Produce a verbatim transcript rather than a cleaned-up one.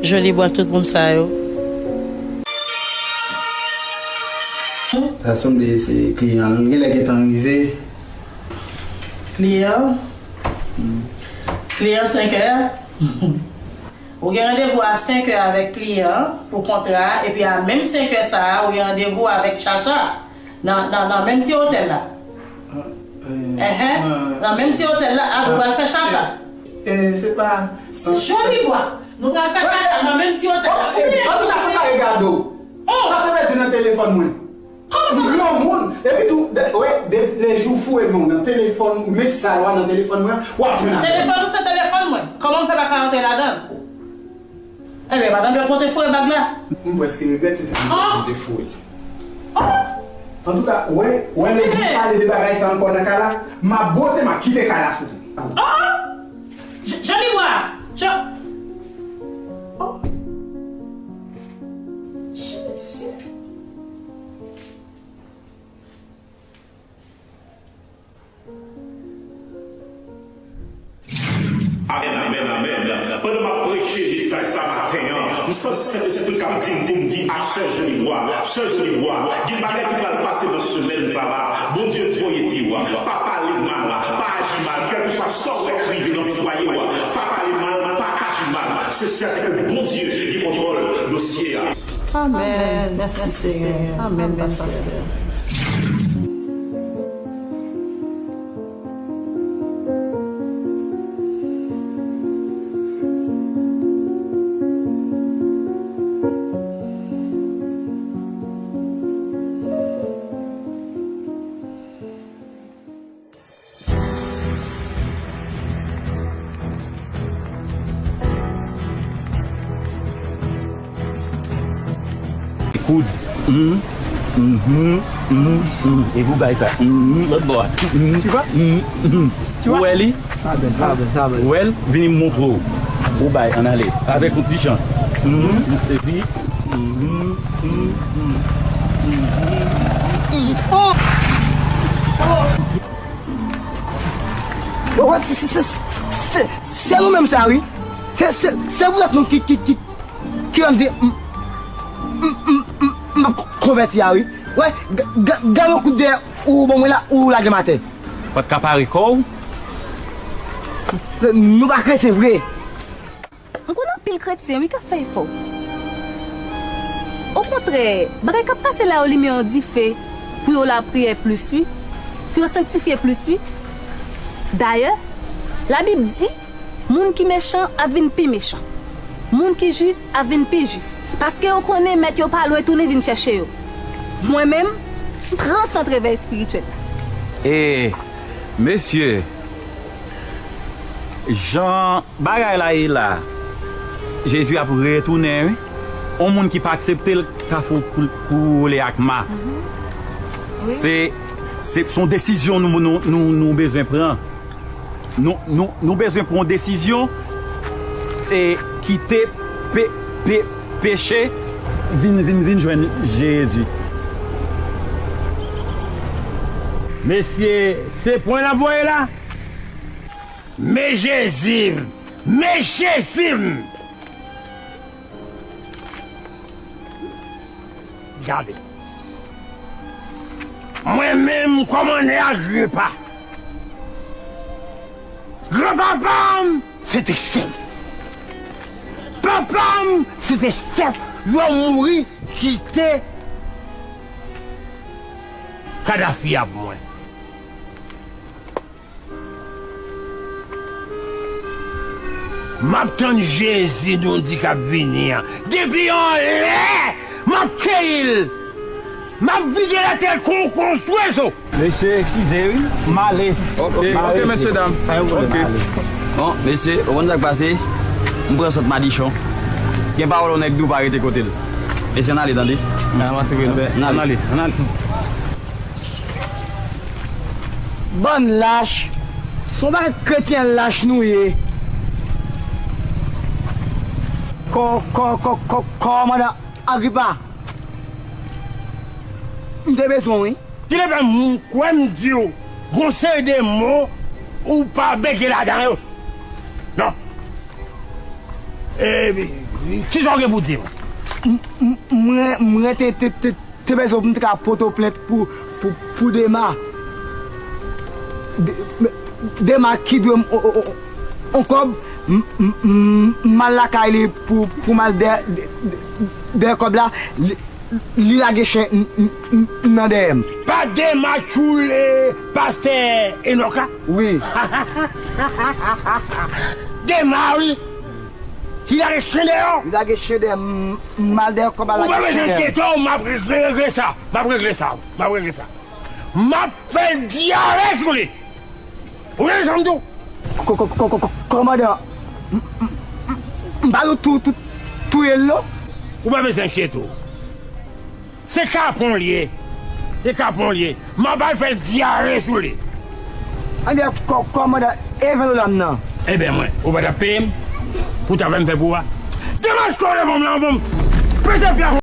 Jolibwa tout moun sa yo. Sa sanble se kliyan an. Li genlè gentan rive. Kliyan? Kliyan senkè? Ou gen randevou a senkè avèk kliyan an pou kontra a, epi a menm senkè sa a, ou gen randevou avèk Chacha nan, nan, nan menm ti otèl la. Enhen. Nan menm ti otèl la, a, nou pral fè Chacha. E, se pa. Jolibwa, nou pral fè Chacha nan menm ti otèl la. Antouka, sa sa regade w. Sa te vle di nan telefòn mwen. Kòman sa? Ou granmoun. Epi tou, de, wè, de, lè jou foure men w nan telefòn, mesaj w nan telefòn mwen, w ap jwenn avè m. Telefòn ou se telefòn mwen. Kòman m fè pa ka rantre ladan l? Ebyen, madanm dwèt mwen te foure bag la. M prèske regrèt se te madanm mwen te foure l. Antouka, wè, wè lè di pale de bagay sa ankò nan kay la, m ap bwote, m ap kite kay la sou tou. Jolibwa! Jo- Jezi. Amèn, amèn, amèn. Pandan m ap preche mesaj sa maten an, m santi Sentespri k ap di m pou m di a sè Jolibwa, sè Jolibwa, gen bagay ki pral pase nan semèn sa la. Bondye voye di w, pa pale mal, pa aji mal, kèlkeswa sa w wè k rive nan fwaye w, pa pale mal, pa aji mal. Se sèten Bondye gen kontwòl dosye a. Amèn. Mèsi, Senyè. Amèn, pastè. Koud. Mm, mhm, mm, mm. E pou bay sa. Mm, lòt bò a. Mm, mm, mm. Ou wè li? Sa bèl, sa bèl, sa bèl. Ou wè l? Vini m montre w. Ou bay, ann ale. Avèk yon ti chant. Mm, epi, mm, mm, mm, mm, mm. Oh! Oh! Wè, wè, se, se, se, se, se nou menm sa, wi. Se, se, se vous autres nou ki, ki, ki, ki fè m di, m, m, m, m, m ap konvèti a, wi. Wè, ga-, ga-, gade yon kout dèyè ou ban mwen la, ou lage m atè. Ou pa t ka pare kò w? Nou pa kretyen vre. M konn anpil kretyen, wi, k ap fè efò. Okontrè, bagay k ap pase la yo limen yon dife pou yo lapriyè plis, wi, pou yo sanktifye plis, wi. Dayè, Labib di, moun ki mechan ap vin pi mechan. Moun ki jis ap vin pi jis. Paske yo konnen mèt yo pa lwen tounen vin chèche yo. Mwen menm, m pran sant revèy espirityèl. E, mesye, jan bagay la ye la, Jezi ap retounen, wi. On moun ki pa aksepte l ka fè w koul-, koule ak ma. Mhm. Wi. Se, se, se yon desizyon nou, nou, nou, nou bezwen pran. Nou, nou, nou bezwen pran yon desizyon e kite pe-, pe-, peche vin, vin, vin jwenn Jezi. Mesye, se pwen n ap voye la? Men Jezi m! Men Jezi m! Gade. Mwen menm, kòmandè Agripa. Granpapa m, se te chèf. Papa m, se te chèf. Yo mouri, kite Kadafi a pou mwen. M ap tann Jezi nou di k ap vini an. Depi anlè, m ap keyi l. M ap vide latè l kon, kon swezo. Mesye, eskize wi, m ale. Ok, ok, mesye dam. Ok. Bon, mesye, ou konn sa k pase? M pran sant madichon. Gen pawòl yon nèg di w pa rete kote l. Mesye, ann ale, tande? Ann ale, ann ale. Bann lach. Se yon bann kretyen lach nou ye. Kò, kò, kò, kò, kòmandan Agripa. M te bezwen w, wi. Kilè fè moun kwè m di w gon seri de mo Ou pa bege ladan yo. Non. E, kisa w gen pou di m? M, m, mwen, mwen te, te, te, te bezwen pou m te ka pote w plent pou, pou, pou Dema. De-, Dema ki dwe m on, on, on, on kòb, m, m, m, m al lakay li pou, pou m al dèyè, dèyè kòb la. Li, li lage chen n, n, n, nan dèyè m. Pa Dema tchoul, e, pastè Enòk la? Wi. Dema, wi. Li lage chen dèyè w? Li lage chen dèyè m, m al dèyè kòb la. Ou pa bezwen enkyete w, m ap regle sa. M ap regle sa. M ap regle sa. M ap fè l dyare sou li. Ou tande sa m di w? Ko-, ko-, ko-, ko-, ko-, kòmandan, m, m, m, m pa tou, tou, tou, touye l non. Ou pa bezwen enkyete w. Se kapon l ye. Se kapon l ye. M ap al fè l dyare sou li. Ann, kò-, kòmandan, e ven dola m nan? Ebyen, mwen, ou pa t ap peye m pou travay m fè pou ou a? Demach kò w devan m la, anvan m pete pye a.